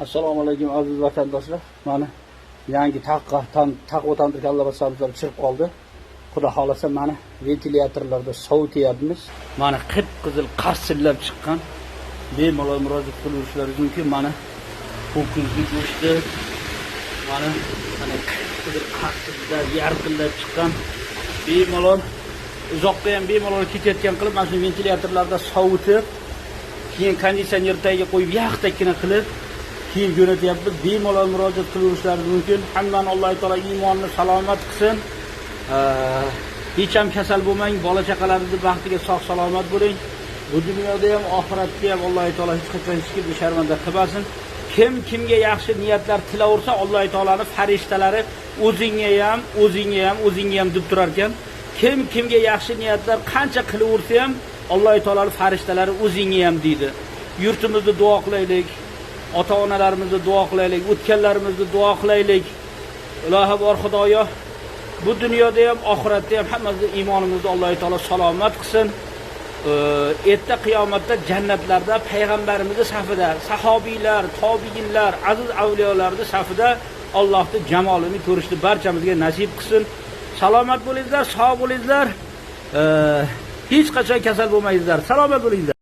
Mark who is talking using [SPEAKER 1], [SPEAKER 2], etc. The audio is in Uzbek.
[SPEAKER 1] Assalomu alaykum, aziz vatandoshlar. Mana yangi taqqa tan taqvo tandir kalla basamizlar chiqib qoldi. Xudo xolasa, mana ventilyatorlarda sovutyapmiz. Mana qip qizil qarsillab chiqqan. Bemalol murojaat qilishlaringiz mumkin. Mana ho'kizni go'shti. Mana qip qizil qarsillab, yarqillab chiqqan. Bemalol uzoqqa ham bemalol ketayotgan qilib, mana shu ventilyatorlarda sovutib, keyin konditsioner tagiga qo'yib, yaxtakkina qilib keyin jo'natyapmiz. Bemalol murojaat qilishlaringiz mumkin. Hammani Alloh taolo iymonini salomat qilsin. Hech ham kasal bo'lmang, bola chaqalaringizni baxtiga sog' salomat bo'ling. Bu dunyoda ham, oxiratda ham Alloh taolo hech qachon hech kimni sharmanda qilmasin. Kim kimga yaxshi niyatlar tilaversa, Alloh taoloni farishtalari o'zingga ham, o'zingga ham, o'zingga ham deb turar ekan. Kim kimga yaxshi niyatlar qancha qilaversa ham, Alloh taoloni farishtalari o'zingga ham deydi. Yurtimizni duo qilaylik, ota onalarimizni duo qilaylik, o'tganlarimizni duo qilaylik. Ilohi bor Xudoyo, bu dunyoda ham, oxiratda ham hammamizni iymonimizni Alloh taolo salomat qilsin. Erta qiyomatda jannatlarda payg'ambarimizni safida, sahobiylar, tobiinlar, aziz avliyolarning safida Allohning jamolini ko'rishni barchamizga nasib qilsin. Salomat bo'linglar, sog' bo'linglar. Hech qachon kasal bo'lmaysizlar. Salomat bo'linglar.